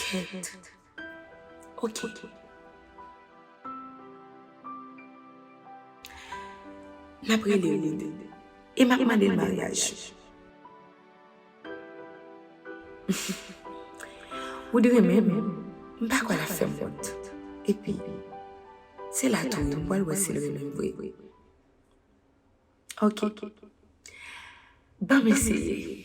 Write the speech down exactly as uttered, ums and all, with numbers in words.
Kèt. Ok. N ap rele Wood. E m ap mande l maryaj. Wood renmen m, m pa kwè l ap fè m wont. Epi, se la tou wi, m pral wè si l renmen m vre. Ok. Ban m eseye.